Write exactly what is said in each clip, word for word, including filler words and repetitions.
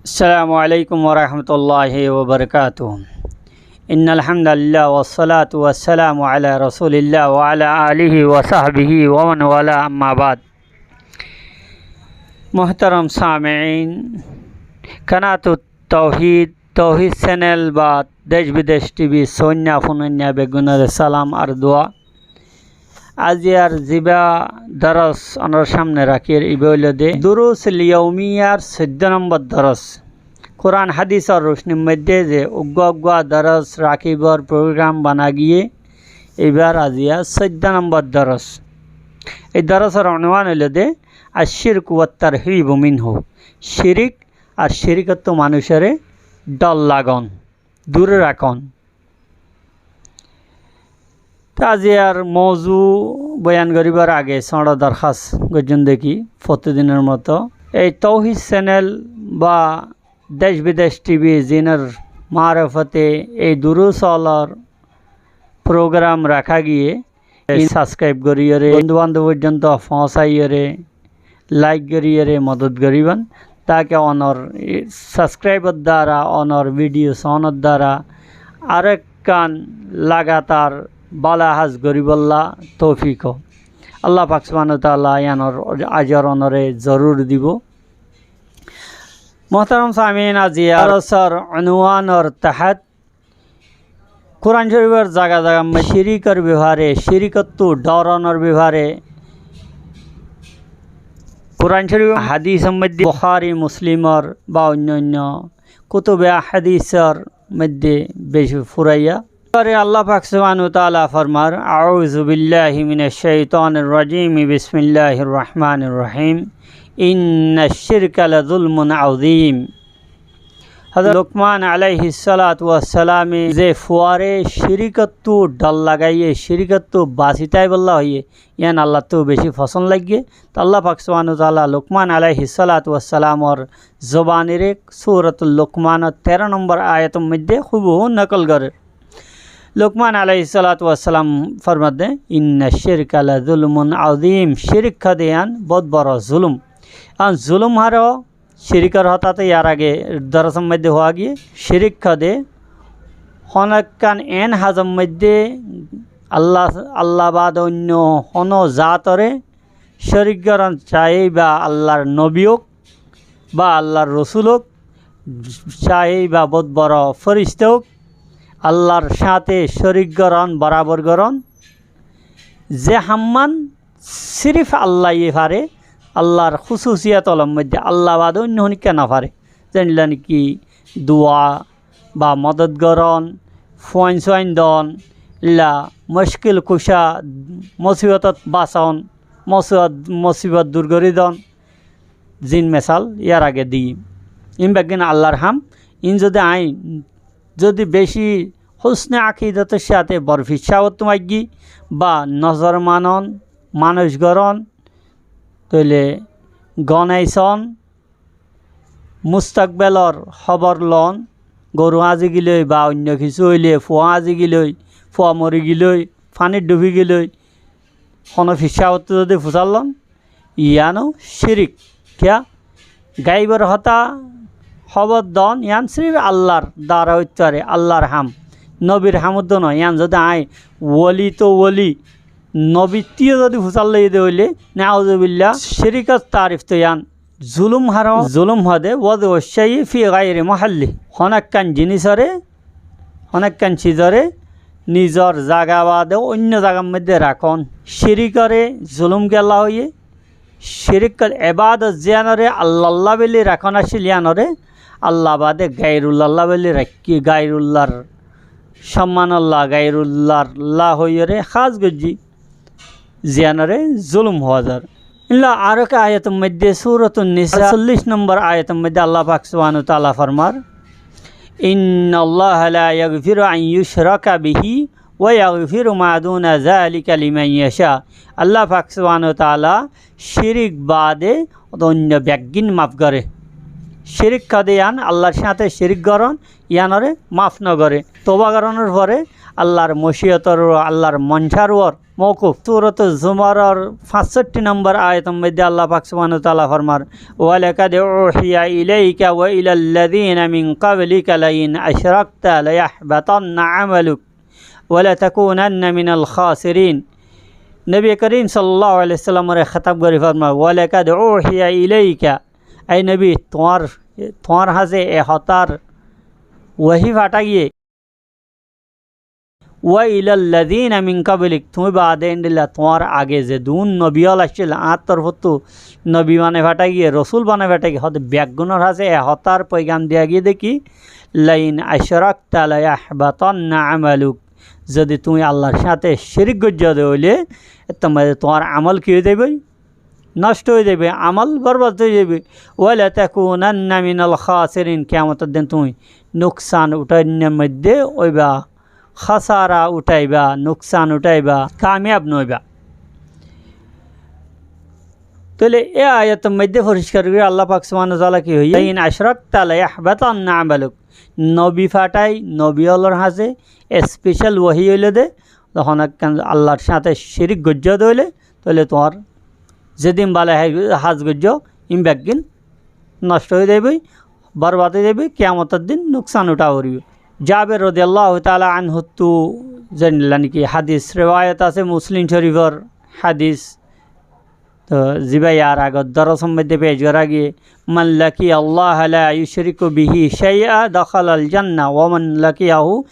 السلام عليكم ورحمة الله وبركاته. إن الحمد لله والصلاة والسلام على رسول الله وعلى آله وصحبه ومن والاه، أما بعد. Muhtaram samein, Kanatut Tawhid, Tawhid Channel ba Dec Bidec T V soinna funoinna beggúnore salam ar dua. Aziyar ziba doros onor samne rakir iba óilde Durusul Yaumiyar soiddó nombor doros. Kuran hadisor rucnir moidde ze uggúa uggúa doros rakibor program bana giyé, ibar aziya soiddó nombor doros. Ei dorosor unwan óilde Ash-shirku wat tarhibu minhu, shirik ar shirikottu manúcore dhor lagon, dure rakon. Te aziyar mouzu boyan goribar age sóñço dorhas goijjón deki, fotidinor moto ei Tawhid Channel ba Dec Bidec T V zinor marofote ei durus ólor program raká giyé, subscribe goríyore, bondú bandób foijjonto foóñsaiyore, like goríyore modot goríban, take onor subscribe or dara, onor video soónor dara arekkán lagatar bála ham goríbolla toufik ó. Allah pak subhanahu wa taala iyanor ajor onore zorur dibo. Muhtaram samein, aziya dorosor unwanor tahat Kuran Corifor zaga zaga moidde shirikor befare, shirikottu dhoronor befare Kuran Corif, hadisor moidde Bukhari, Muslimor ba oinno oinno kutube hadisor moidde beci furaiya. Ebare Allah pak subhanahu wa taala formar, أعوذ بالله من الشيطان الرجيم، بسم الله الرحمن الرحيم، إن الشرك لظلم عظيم. Hozorot Lukman alaihissalatu wassalame ze fuare shirikottu dhor lagaiye, shirikottu basi táibolla hoiye, iyan Allattú beci fosón lage. To Allah pak subhanahu wa taala Lukman alaihissalatu wassalamor zobanire Suratul Lukmanor teró nombor ayator moidde hubuhu nokol gorer. Lukman alaihissalatu wassalam formadde, إن الشرك لظلم عظيم, shirik hodde iyan bout boro zulum. Ar zulum haró Shirikor hotá to yar age dorosor moidde hoó giyé. Shirik hodde honó ekkán en hazor moidde Allah, Allah baade oinno honó zatore shorik goron, saé íba Allar nobi ók ba Allar rosul ók, saé íba bout boro forista ók, Allar sáñte shorik goron, borabor goron. Ze hamman sirif Allaye fare, Allar kúsusiyat ólor moidde Allah baade oinno honikka no fare. Zeilla niki dua ba modot goron, fuain suain don, illa muckil kusha, musibotot bason, musibot, musibot dur gori don, zin mesal yar age di. In beggín Allar ham. In zodi añí zodi beci husne akidotor sáñte bor fissábottú maiggi ba nozor manon, manúic goron, tóile gonai son, mustakbelor hóbor lon, goru añzi gilói ba oinno kissú óile, fua añzi gilói, fua mori gilói, fanit dhufi gilói, honó fissábottú zodi fusár lon, iyáno shirik. Kiyá? Gaibor hotá hóbor don, iyán sirif Allar dara óit fare, Allar ham. Nobir ham uddú no, iyán zodi añí woli to woli, nobittú zodi fusár loiye de óile, nauzubillah, shirikor tarif to iyán. Zulum haró, zulum hodde وضع الشيء في غير محله. Honó ekkán jinisore, honó ekkán sizore nizor zaga baade oinno zagar moidde rakon. Shirikore zulum kiyólla hoiye? Shirikor ebadot ziyanore Allalla buli rakon accíl iyanore Allah baade gairullalla buli rakki, gairullar sommanolla, gairullalla hoiyore hás goijji. Ziyanore zulum hoó zar. Illa aró ek ayator moidde, Suratun Nisa, sollic nombor ayator moidde Allah pak subhanahu wa taala formar, إن الله لا يغفر أن يشرك به ويغفر ما دون ذلك لمن يشاء. Allah pak subhanahu wa taala shirik baade oinno beggín maf gore. Shirik hodde iyán Allar sáñte shirik goron, iyánore maf no gore. Touba goronor fore Allar mociyotor uore, Allar moncar uore moukuf. Suratu Zumaror fañssotti nombor ayator moiddé Allah pak subhanahu wa taala formar, "Wa laqad uhiya ilayka wa ilal ladhina min qablika la in ashrakta la yahbatanna amaluk wa la takunanna minal khasirin." Nobi Korim sallallahu alaihi wasallamore khitab gorí formar, "Wa laqad uhiya ilayka", ei nobi, tuáñr, tuáñr hañsé e hotár wahi fathá giyé. "Wa ilal ladhina min qablik", tuñí baade endilla tuáñr age zedún nobi ól accíl, añár torfóttu nobi banai fathá giyé, rosul banai fathá giyé, hóde beggúnor hañsé e hotár foigam diya giyé de ki, "La in ashrakta la yahbatanna amaluk", zodi tuñí Allar sáñte círik goijjó de óile, ettór maze tuáñr amol ki ói zaibói? Nosto ói zaibói, amol borbad ói zaibói. "Wa la takunanna minal khasirin", kiyamotor din tuñí nuksan uthainnor moiddé óiba, khasara uthaiba, nuksan uthaiba, kamiyab no óiba. Tóile e ayator moiddé foriskar gorí Allah pak subhanahu wa taala ki hoiyé, "La in ashrakta la yahbatanna amaluk." Nobi fathái, nobi ólor hañsé special wahi óile de, zehón ekkán Allar sáñte círik goijjó de óile, tóile tuáñr zedún bala há-, ham goijjó, ín beggín nosto ói zaibói, borbad ói zaibói, kiyamotor din nuksan uthá foribó. Jabir rodiyallahu taala anhuttu zendilla niki hadis rewayot asé, Muslim Corifor hadis. Tóu zibá yar agor dorosor moiddé pec gorá giyé, "Man laqiyallaha la yushriku bihi shay'an dakhalal jannah, wa man laqiyahu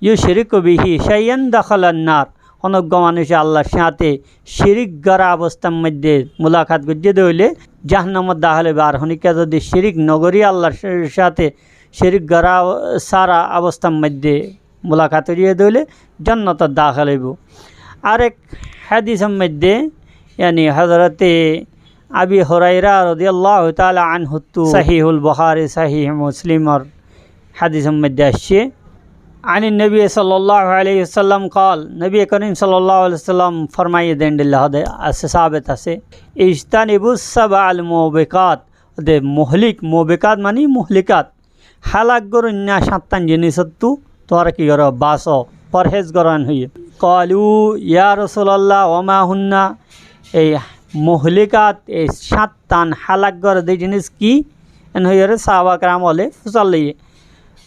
yushriku bihi shay'an dakhalan nar." Honó uggwá manúice Allar sáñte círik gorá obostár moiddé mulakat goijjé de óile jahannamot dahil óibo, ar honikka zodi círik no gorí Allar sáñte círik gorá sára obostár moiddé mulakat goijjé de óile jonnotot dahil óibo. Arek hadisor moiddé, yani Hozrote Abi Huraira rodiyallahu taala anhuttu Sahihul Bukhari, Sahih Muslimor hadisor moiddé aiccé, "Anin Nabi sallallahu alaihi wasallam qal", Nobi Korim sallallahu alaihi wasallam formaiyé de endilla hóde asé, sabet asé, "Ijtanibus sab'al mubiqat", de muhlik, mubiqat mani muhlikat, hálak goróinna sáñttan jinisottu tuáñra ki goró? Basó, forhez goró, en hoiyé. Qalu, ya Rasulallah, wa ma hunna? Ei muhlikat, ei sáñttan hálak goré de jinis ki? En hoiyóre sáhaba keram ókkole fusár loiyé.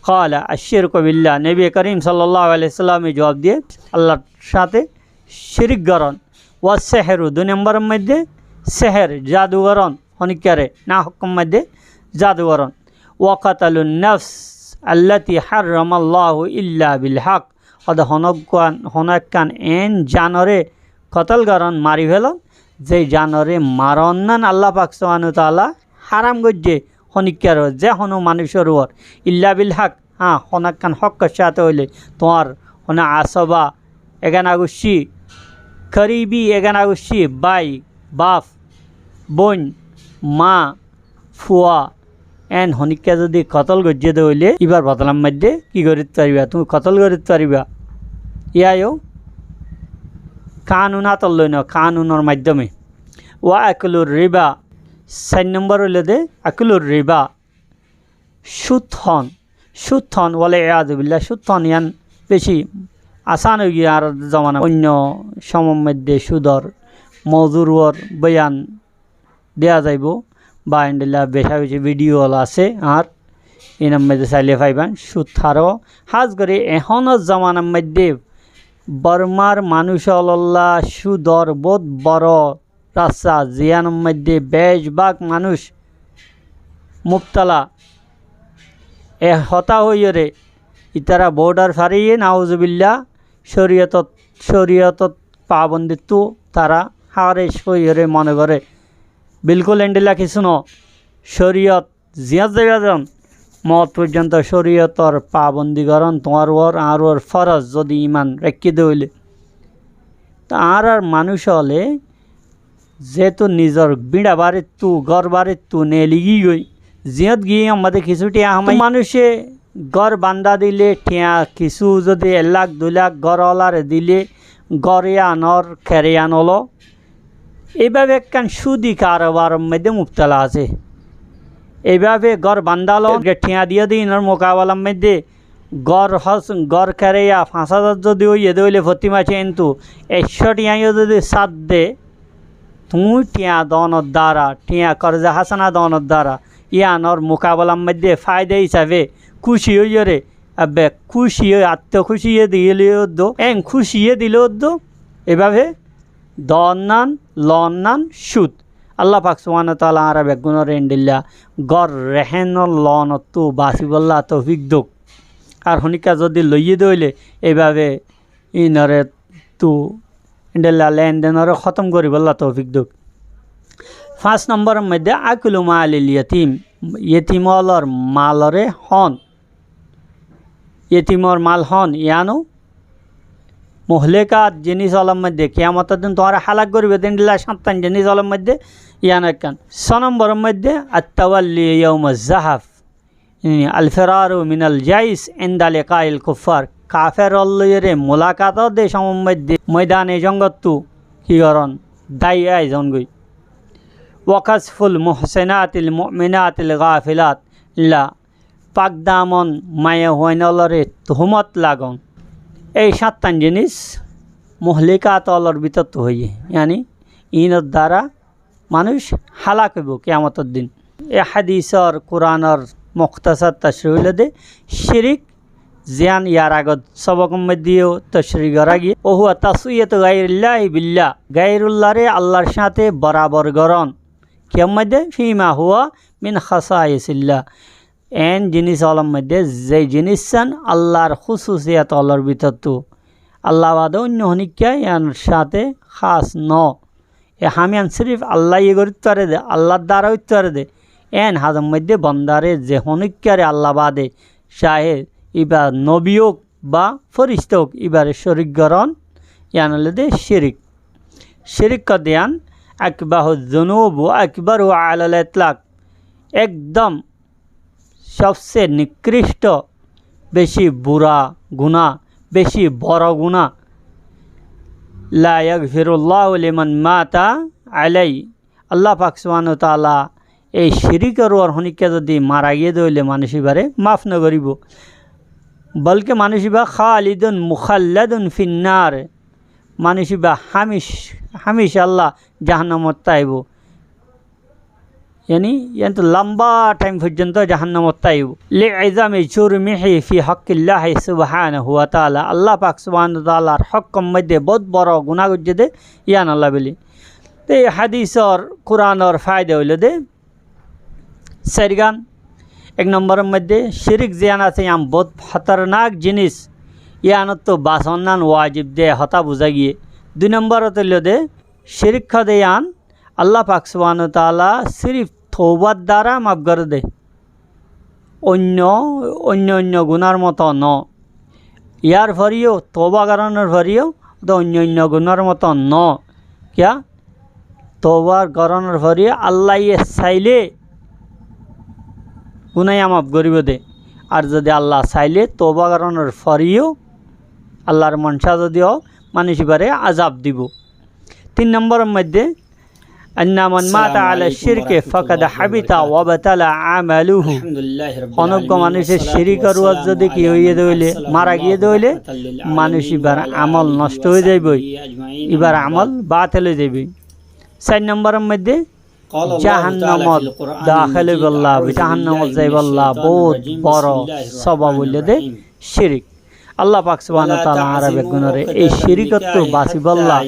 Qala, ashshirku billah. Nobi Korim sallallahu alaihi wasallame juab diyé, Allar sáñte círik gorón. Wa sehru, dui nomboror moiddé seher, jadu gorón, honikkare, na hokkor moiddé jadu gorón. Wa qatalun nafs allati harramallahu illa bil haq. Hóde honó uggwá, honó ekkán en janore kotol gorón, mari felón, ze janore maron nan Allah pak subhanahu wa taala haram goijjé, honikkare, ze honó manúicor uore, illa bil haq, há, honó ekkán hokkor sáñte óile, tuáñr honó asoba, egana guccí, koribi egana guccí, bái, baf, bóin, ma, fua, en honikka zodi kotol goijjé de óile, íbar bodolar moiddé ki gorít faribá? Tuñí kotol gorít faribá. Yían yó kanun átot loi no, kanunor maiddome. Wa aklur riba, sair nombor óilde aklur riba, cúd hon, cúd hon, wal iyadu billah, cúd hon yían beci asan ói giyé añárar zomana. Oinno somor moiddé cúdor mozur uore boyan deya zaibó, ba endilla beca beci video ól asé añár, inor moiddé sailé faiban, cúd haró. Hás gorí ehónor zomanar moiddé Bormar manúic ólolla cúdor bout boro rasta, ziyánor moiddé bec bák manúic mubtala. E hotá hoiyóre ítara bodhar fariyé, nauzubillah, córiyotot, córiyotot pabondittú tará hárej hoiyóre mone goré. Bilkúl endilla kissú no. Córiyot ziyót zaiba zon, moot foijjonto córiyotor pabondi gorón tuáñr uore, añár uore foroz, zodi iman raikkí de óile. Te añárar manúic óle zeétu nizor bíñça barittú, gór barittú neeli giyói, ziyót giyé ammá de kissú thiañ hamai. Manúice gór bandá dile thiañ kissú zodi ek lak dui lak gór ólaré dile gór yíanor kere yían ólo. Eibábe ekkán cúdi karobaror moiddé mubtala asé. Eibábe gór bandá lon, thiañ diyé de inor mukabalar moiddé Gór hos-, gór kereya fañs házar zodi óiye dé óile fotí mace, kintu ekcó thiañ yó zodi sádde, tuñí thiañ doonor dara, thiañ korza hásana doonor dara, yíanor mukabalar moidde fáida hísafe kúci óiyoré, ebbe kúci ói, atto kúci yé diyé dile óddo, en kúci yé dile óddo, eibábe doonnan, loonnan cút. Allah pak subhanahu wa taala añára beggúnoré endilla gór rehénor loonottu basibólla toufik douk. Ar honikka zodi loiyé dé óile, eibábe ínoré tu endilla lendenoré hótom goríbolla toufik douk. Fañs nombor moidde aklu malil yatim, yetim ólor maloré hón. Yetimor mal hón, yíano muhlikat jinis ólor moidde, kiyamotor din tuáñre hálak goríbo dé endilla cáttan jinis ólor moidde yíano ekkán. Só nombor moidde attawalli yawma zahaf, al firaru minal jais inda liqail kuffar, kafer ól loiyeré mulakat ó dé cómor moidde moidane jongottu ki gorón, dái aizon goi. Wa kasful muhsinatil mu'minatil ghafilat, la pak damon maiyafuain óloré tuhumot lagon. Ei cáttan jinis muhlikat ólor bútottu hoiyé, yíani ínor dara manúic hálak óibo kiyamotor din. E hádisor, Kuranor muktasar tocrih óilde cirik, ziyán yar agor sobokor moidde yó tocrih gorá giyé. Wa huwa taswiyatu gairillahi billah, gairullaré Allar cáñte borabor gorón. Kiyór moidde? Fima huwa min khasaisillah, en jinis ólor moidde ze jinissan Allar kúsusiyat ólor bútottu, Allah bade oinno honikka yíanor cáñte khas no. E ham yían sirif Allaye gorí faré dé, Allar dara ói faré dé. En hazor moidde bondare ze honikkaré Allah bade cahe, íba nobi ók ba fóricta ók, íbaré córik gorón, yían óilde cirik. Cirik hoó dé yían akbahu zunub wa akbaruha alal itlak, ekdom sobse nikríctho, beci bura guná, beci boro guná. La yagfirullahu liman mata alai, Allah pak subhanahu wa taala ei cirikor uore honikka zodi mara giyé dé óile manúic íbaré maf no goríbo. Bolke manúic íba khalidun mukhalladun finnar, manúic íba hámic-, hámicalla jahannamot táibo. Yíani, yíantu lamba thaim foijjonto jahannamot táibo. Li izami jurmihi fi hakkillahi subhanahu wa taala, Allah pak subhanahu wa taalar hókkor moidde bout boro guná goijjé dé, yíanolla buli. Te e hádisor, Kuranor fáida óilde sairgán. Ek nomboror moidde cirik ziyán asé, yían bout hótornak jinis, yíanottu basonnan wajib dé hotá buzá giyé. Dui nomborot óilde cirik hoó dé yían Allah pak subhanahu wa taala sirif toubar dara maf goré dé. Oinno, oinno oinno gunár moto no. Yar foreyó, touba gorónor foreyó, óto oinno oinno gunár moto no. Kiyá? Touba gorónor foreyó Allaye sailé guná yían maf goríbo dé. Ar zodi Allah sailé touba gorónor foreyó, Allar monca zodi ó, manúic íbaré azab dibo. Tin nomboror moidde, anna man mata ala shirki fakad habita wa batala amaluhu. Honó uggwá manúice cirikor uore zodi ki óiye dé óile, mara giyé dé óile, manúic íbar amol nosto ói zaiboi, íbar amol batel ói zaiboi. Sair nomboror moidde, jahannamot dahél óibolla, jahannamot zaibolla bout boro sobab óilde cirik. Allah pak subhanahu wa taala añára beggúnoré ei cirikottu basibolla,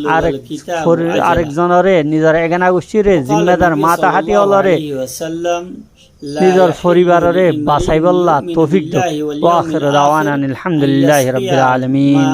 arek for-, arek zonoré, nizor egana guccíre, zimmadar mata hati óloré, nizor foribaroré basaibolla toufik douk. Wa akhiru dawana anil hamdulillahi rabbil alamin.